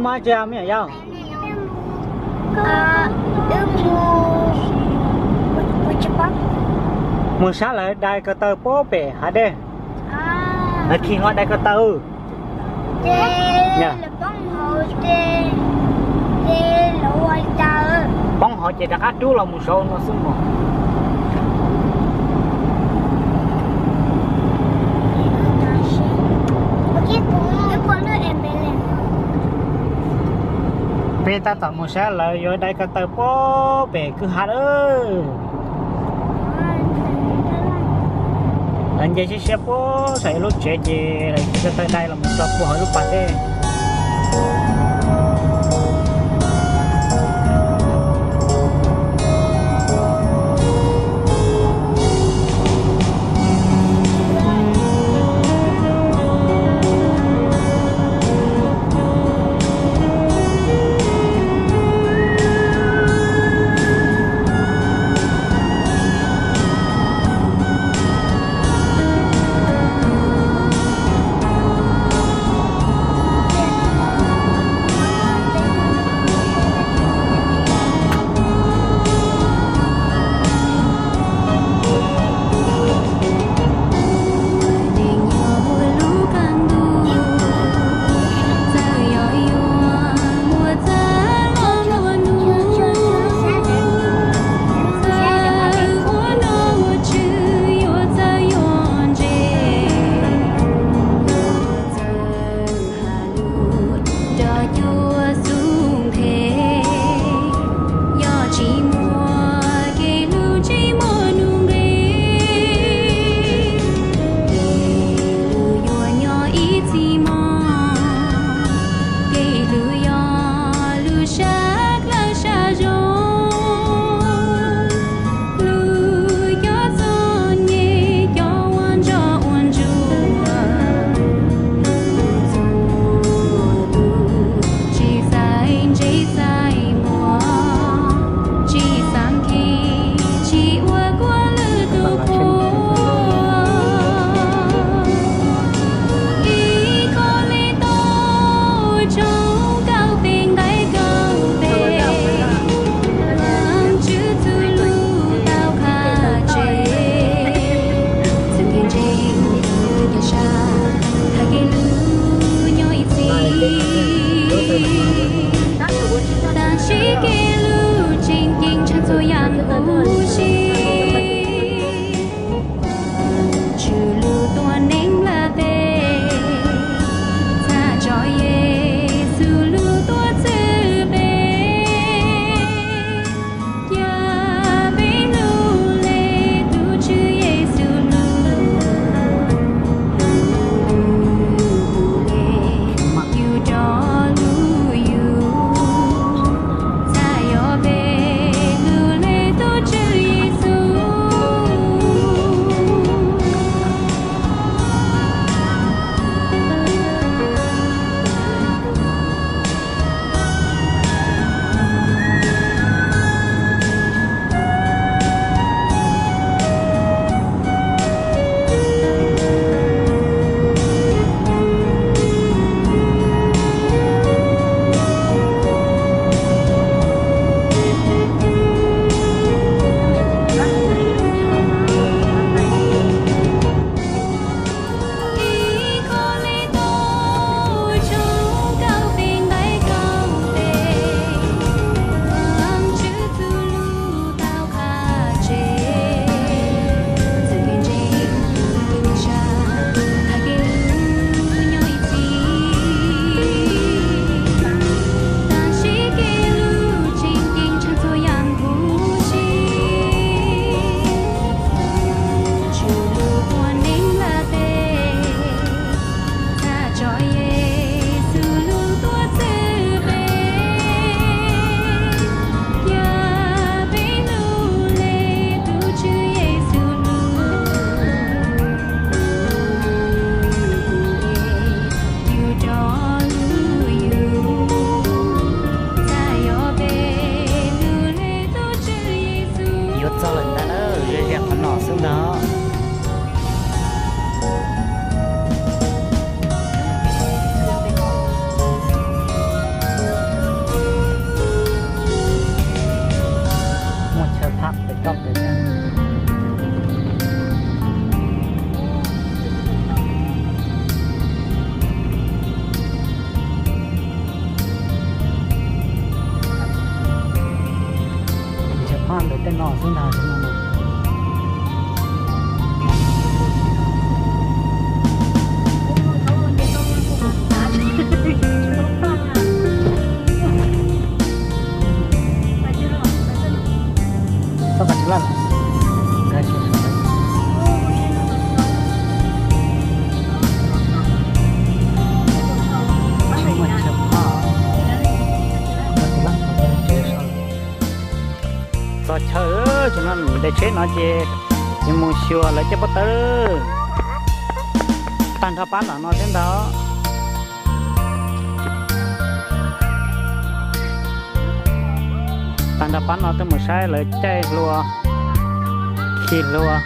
Mas tsis me nyuam yaus, mus sab lawv dai ko taw puag pem hav dej. Lawv khi hlo dai ko taw. Poob hauv ces rov qab rub los mus saud no xwb mog. Peb tab tom mus saib lawv yuav dai ko taw puag pem kwj ha lawm. Lawv nce siab siab puag saum ib lub tsev ces lawv khi ko taw dai los mus tso puag hauv lub pas dej. No xwb ntag. Txoj kav tsij laj. Txog chaw, tsis no ntes tsheb no ces, ces mus xyuas lawv caij pob tawb. Tag nrho pab nram no thiab ntag. Tag nrho pab no tuaj mus saib lawv caij hlua, khi hlua.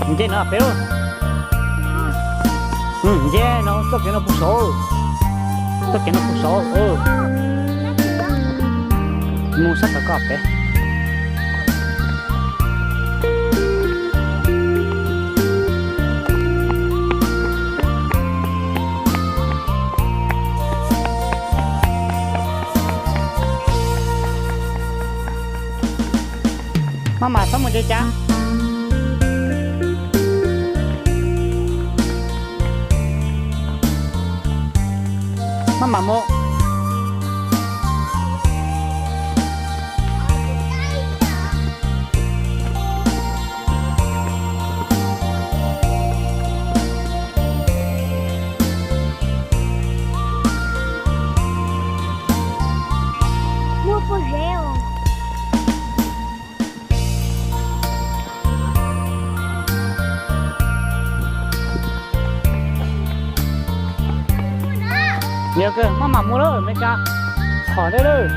Nce no peb lub. Nce no txoj kev no puag saud. Txoj kev no puag saud. Mus sab tod koj pem. Maj mam txhob mus nce cas. Maj mam mus. Muaj pob zeb os. Yog kawg, maj mam mus lawm, me ka, txhom deb lawm.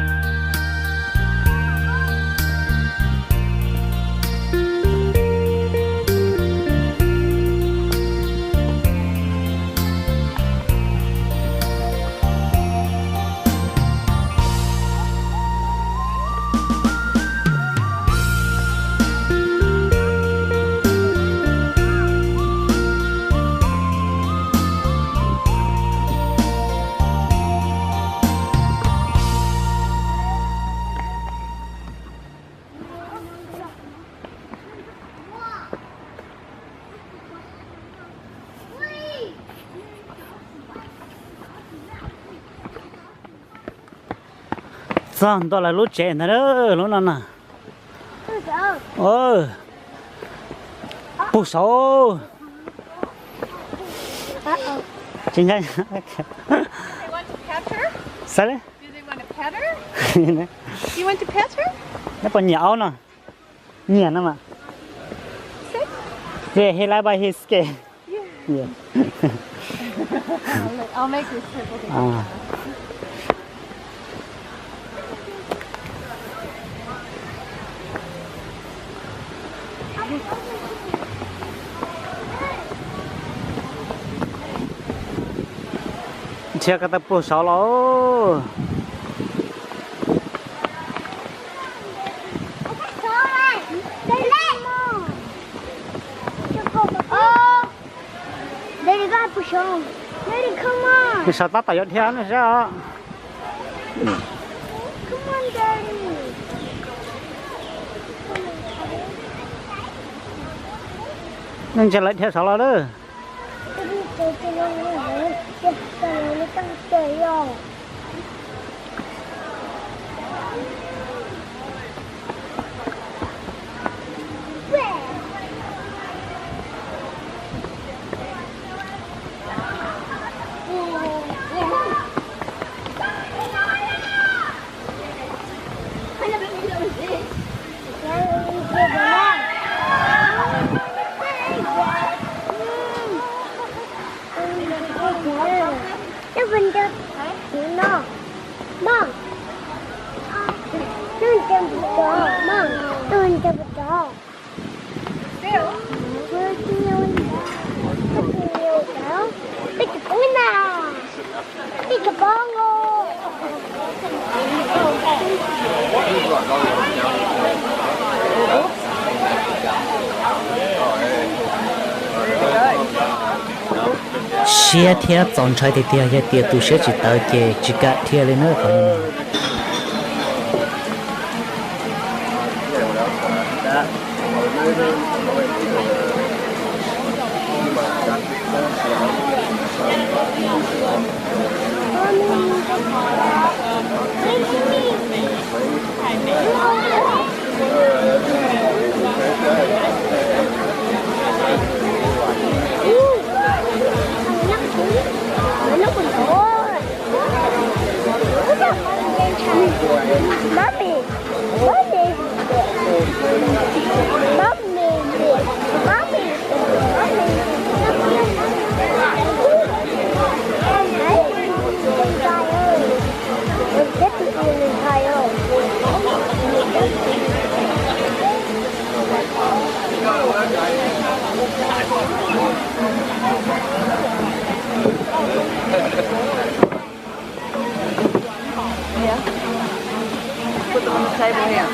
Txog ntua lawv lub tsev ntag, lub no na. Puag saud. Xav li. Neb puas nyiam aub no? Nyiam no mas. Yeah, he like by his skin. Yeah. Nrhiav ko taw puag saud los. Puag saud tab tom yuav dhia no saib os. Nej ntsia lawv dhia saud los lawm. Peb tsis poob na, peb tsis poob os. Siab thiab txaus ntshai tiag tiag, yog tias tu siab tsis tawv ces tsis kam dhia li na qhov no. Mommy, mommy, mommy, mommy. Put them on the table here.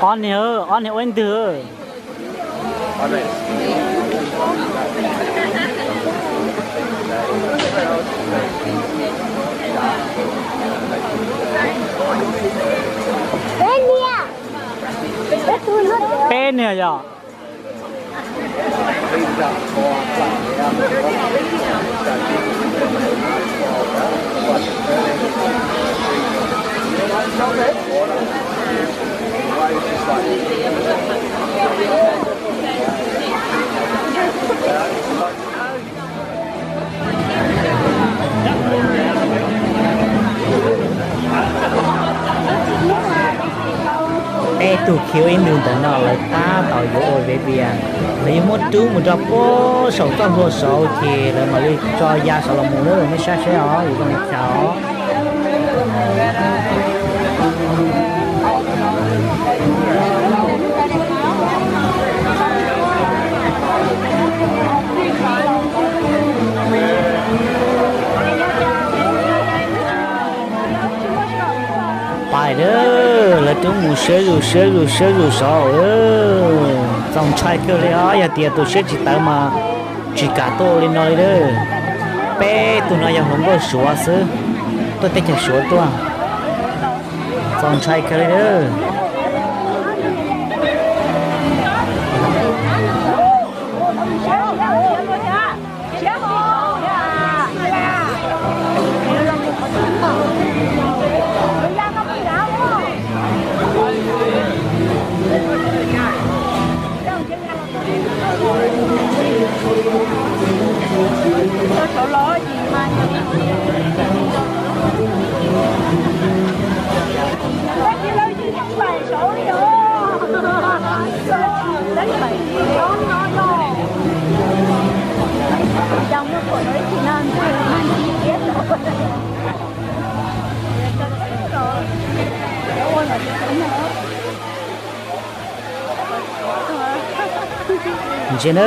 Ob niag, ob niag ua ib ntwg. Peb niag yog. Peb tug khiv ib ntwg ntawm no lawv tab tom yuav ua baby, lawv yuav muab rub mus rau puag saum txoj hlua saud ces lawv mam li tso ya saud los mus lawm, nej saib seb os yuav zoo li cas os. Pais lawm, lawv twb mus siab zus siab zus siab zus saud. Txaus ntshai kawg li os, yog tias tu siab tsis tawv mas tsis kam tuaj ua li no li lawm. Peb tug no yog hluas nkauj Suav xwb, tuaj teb chaws Suav tuaj. Txaus ntshai kawg li lawm. Ntsia na,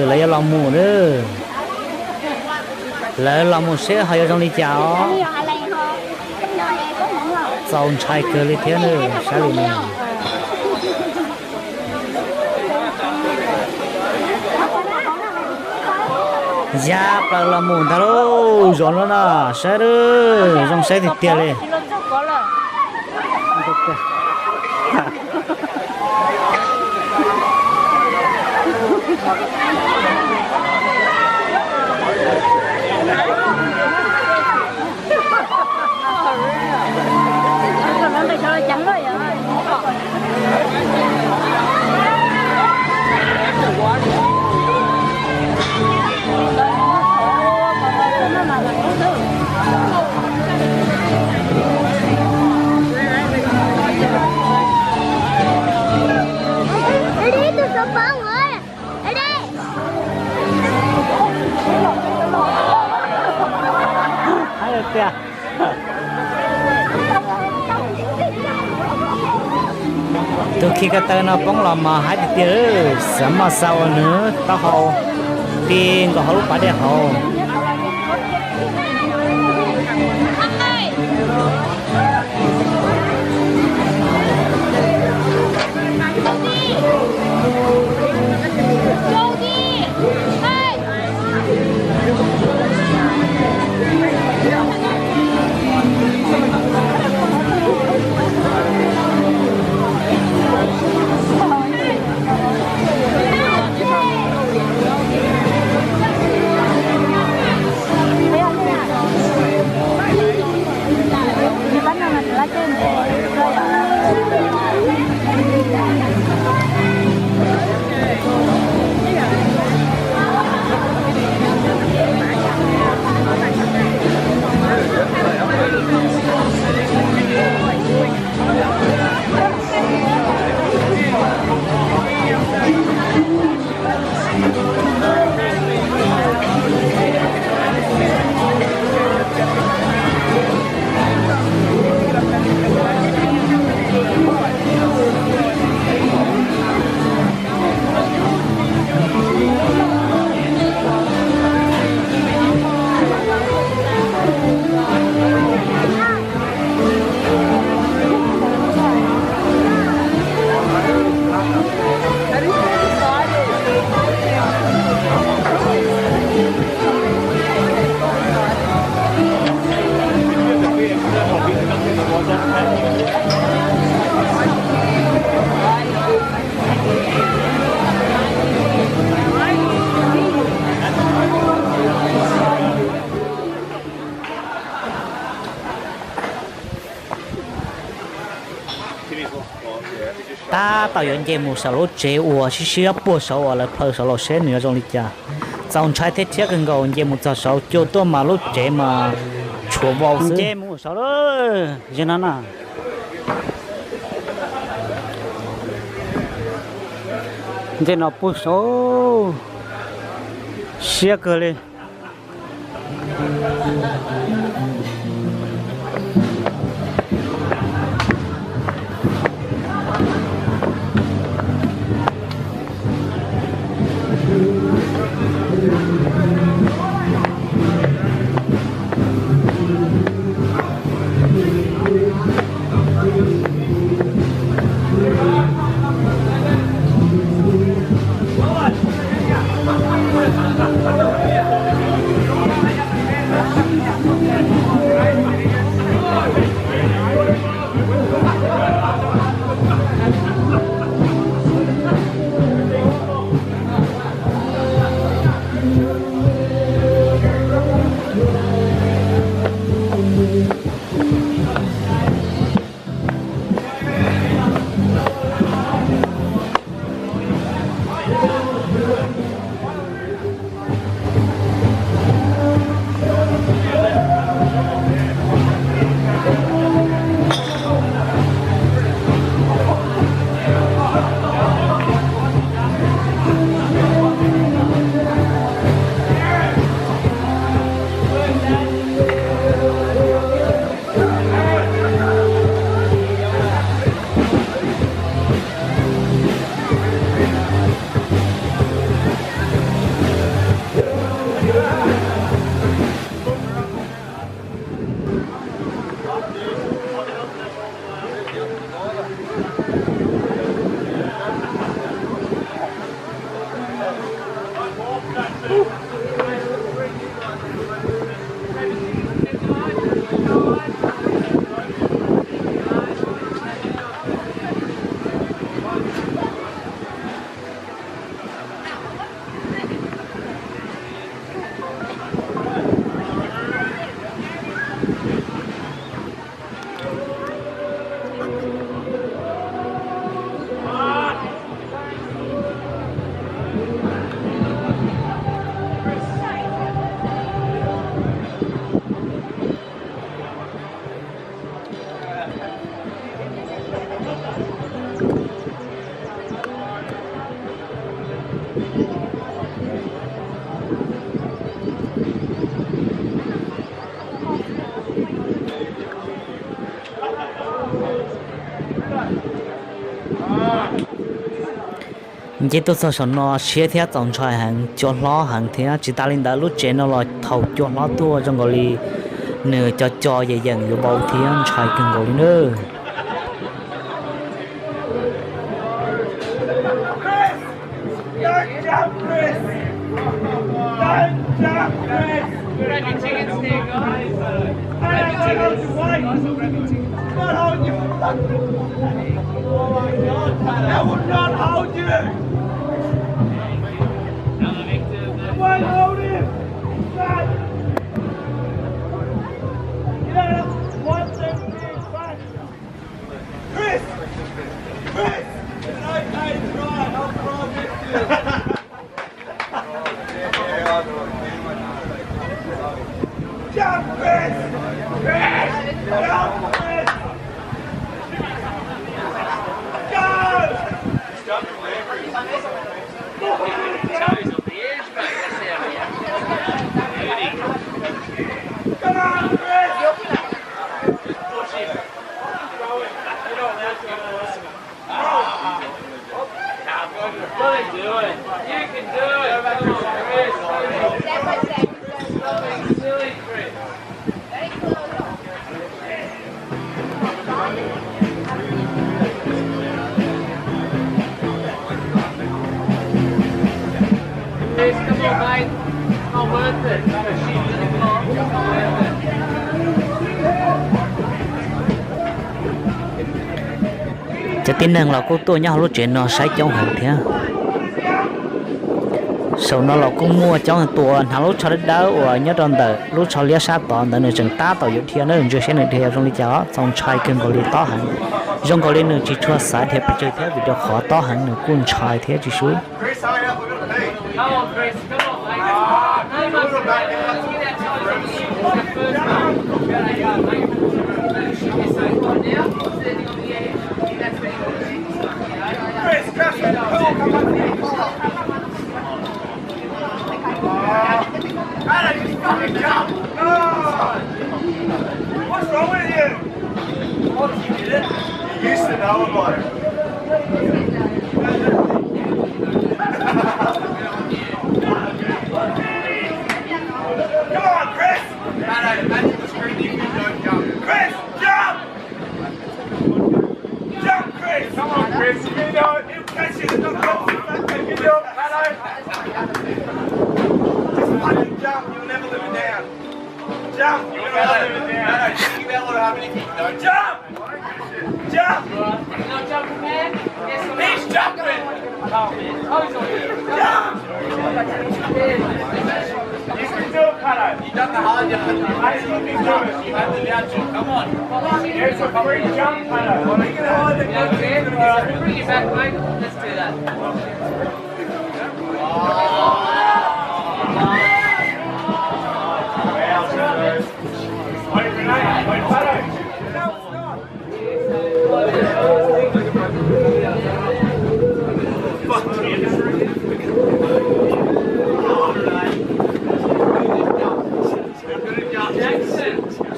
lawv yuav los mus na. Lawv los mus seb ho yuav zoo li cas os. Txaus ntshai kawg li thiab na, saib li no. Ya plaws los mus ntag lauj, zos no na, saib zoo saib tiag tiag li. Tus khi ko taw no poob los mas haib tiag tiag, xav mas xa ua nws taub hau ti nkaus hauv lub pas dej hauv. Tab tom yuav nce mus saum lub tsev uas siab siab puag saud uas lawv plhaw saud los seb nws yuav zoo li cas. Txaus ntshai thiab thiab kawg nkaus, nce mus txog saud cua tuaj mas lub tsev mas tshuav vau xwb. Nce mus saud lawm, ze no na. Nce no puag saud, siab kawg li. Nce tuaj txog saum no siab thiab txaus ntshai heev, cua hlob heev thiab. Tsis tas li ntawd lub tsev no los thaum cua hlob tuaj zoo nkaus li nws co co yees yees yuav vau thiab ntshai kawg nkaus li nawb. Don't jump, Chris! Don't jump, Chris! Hey, I told you, wait! Not hold you! I will not hold you! I won't hold him! Shut! You don't have one thing to do, but Chris! Chris! It's okay to cry, I'll cry with you. Jump, Chris! Chris! Jump, Chris! Go! Come on, Chris! Cov tib neeg los kuj tuaj nyob hauv lub tsev no saib coob heev thiab. Saum no los kuj muaj coob tua hnav lub tsho dawb dawb uas nyob rau ntawm lub tsho liab sab tod ntawd nws tseem tab tom yuav dhia na, ntsia saib nws dhia zoo li cas os, txaus ntshai kawg nkaus li tob heev. Zoo nkaus li nws tsis tshua xav dhia pes tsawg thiab vim rau qhov tob heev nws kuj ntshai thiab tsis sub. What's wrong with you? What did you get? You used to know about it. Come on, Chris! Chris, jump! Jump, Chris! Come on, Chris, you can do it! You catch it! Come on, Chris, you can do it! Just fucking jump, you'll never live it down! Jump! You'll never live it down! Jump! Jump! He's jumping! Jump! You can do it, Pato! You done the hard yarn. I think you can do it. You have the natural. Come on. There's a free jump, Pato. You can hide the... Yeah, okay. All right, we'll bring you back, mate. Let's do that.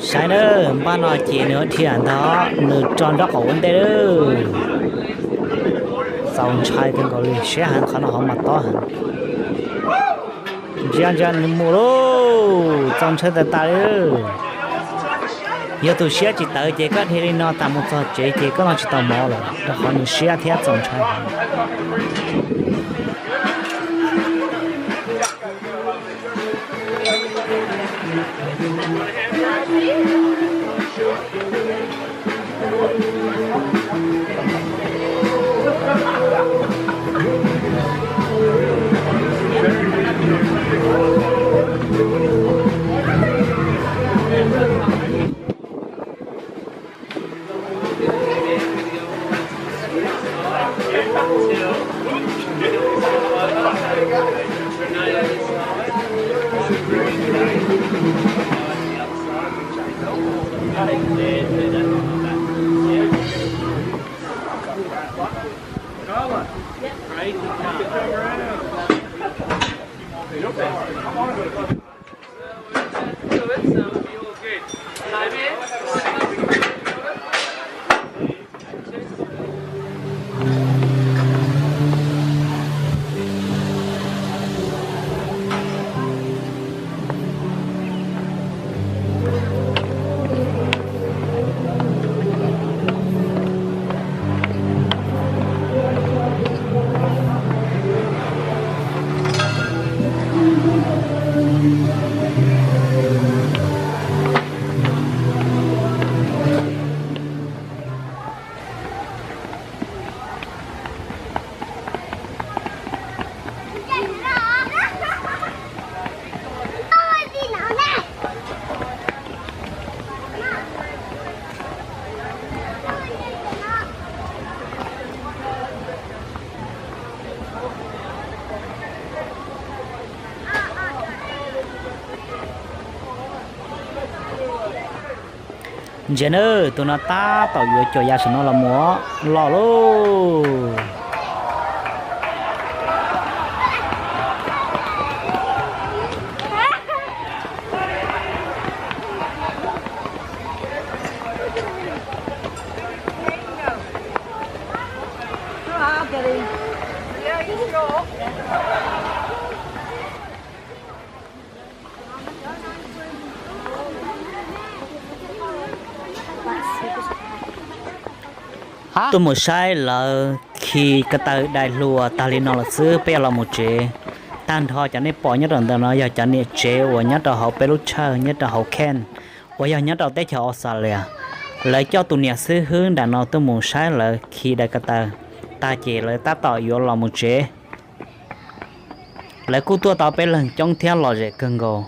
Saib na, npaj no ces nws dhia ntag, nws tso nraub qaum ua ntej lawm. Txaus ntshai kawg nkaus li, siab heev, qhov no hauv mas tob heev. Ntsia ntsia nws mus lauj, txaus ntshai tas tas li. Yog tus siab tsis tawv ces koj dhia li no tas mus txog tsev ces koj noj tsis tau mov lawm, rau qhov nws siab thiab txaus ntshai heev. Ntsia nawb, tus no tab tom yuav cov ya saum no los mus los lauj. Tuaj mus saib lawv khi ko taw dai hlua tag li no lawm xwb peb yuav los mus tsev. Tag nrho cov nej pom nyob rau ntawm no yog cov niam tsev uas nyob rau hauv peb lub church nyob rau hauv camp uas yog nyob rau teb chaws Australia. Lawv coj tus niam xib hwb nram no tuaj mus saib lawv khi dai ko taw tag ces lawv tab tom yuav los mus tsev. Lawv kuj tuaj tau peb leeg coob thiab lom zem kawg nkaus.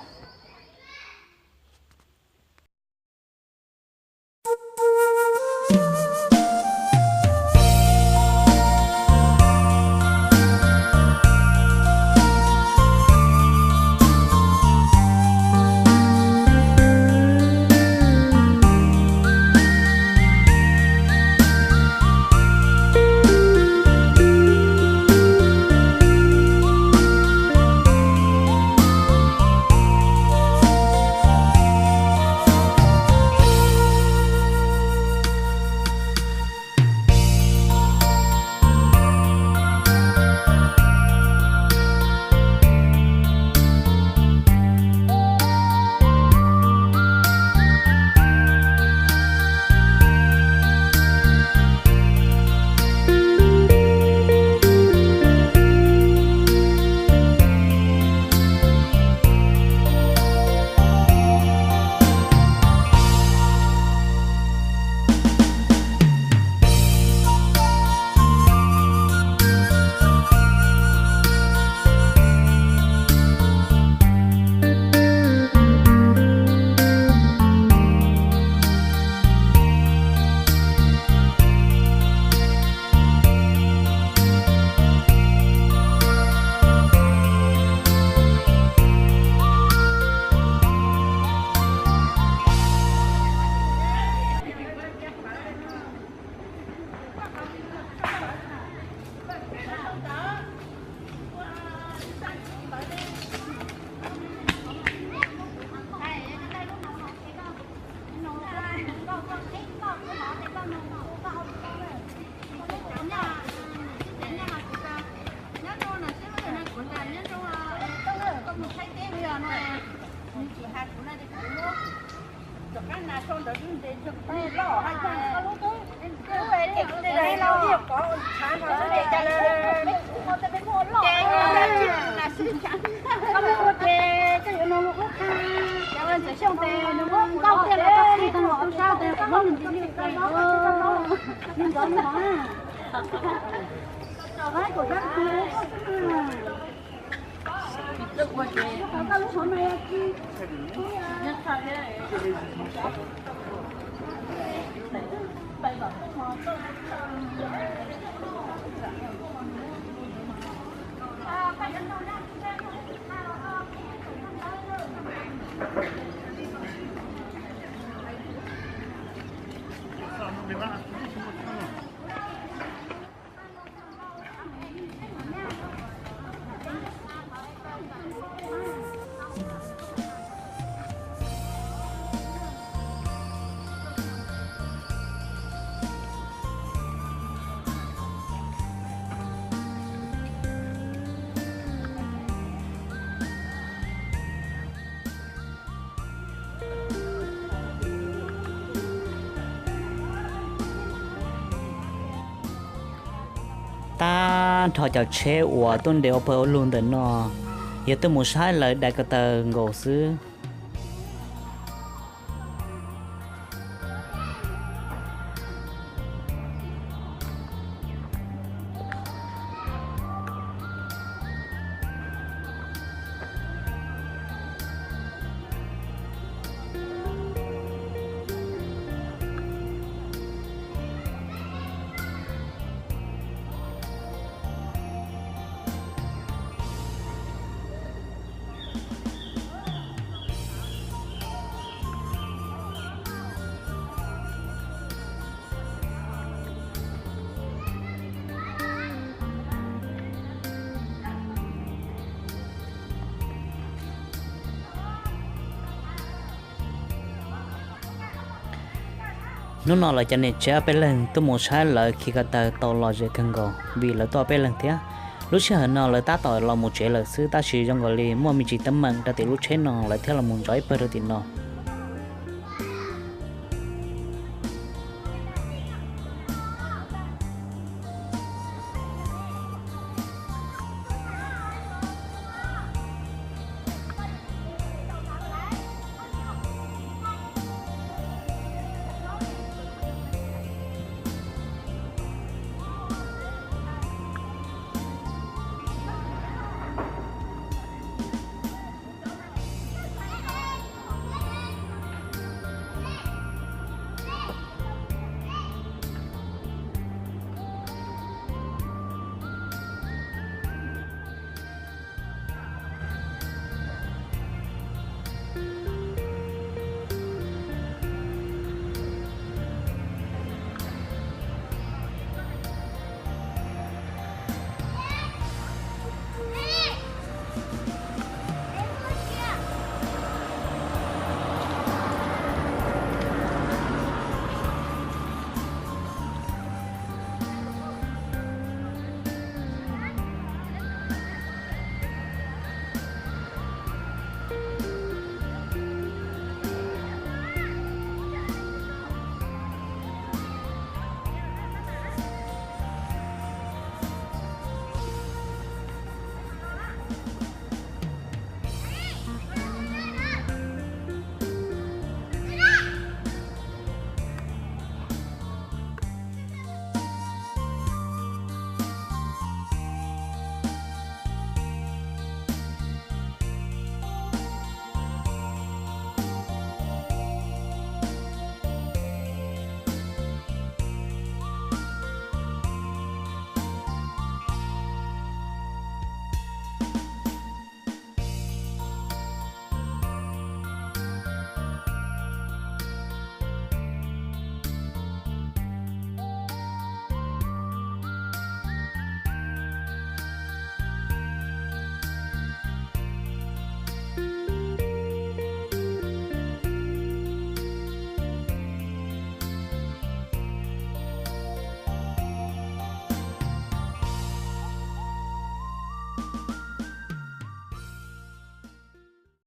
Tag nrho cov tsheb uas tuaj nres ua pawg ua lug ntawm no yog tuaj mus saib lawv dai ko taw nkaus xwb. Hnub no lawv cov niam tsev ob peb leeg tuaj mus saib lawv khi ko taw tau los ze kawg nkaus vim lawv tuaj ob peb leeg thiab. Lub sij hawm no lawv tab tom los mus tsev lawm xwb tab sis zoo nkaus li muaj me ntsis teeb meem rau tim lub tsheb no lawv thiaj los mus ntso ib pawg rau tim no.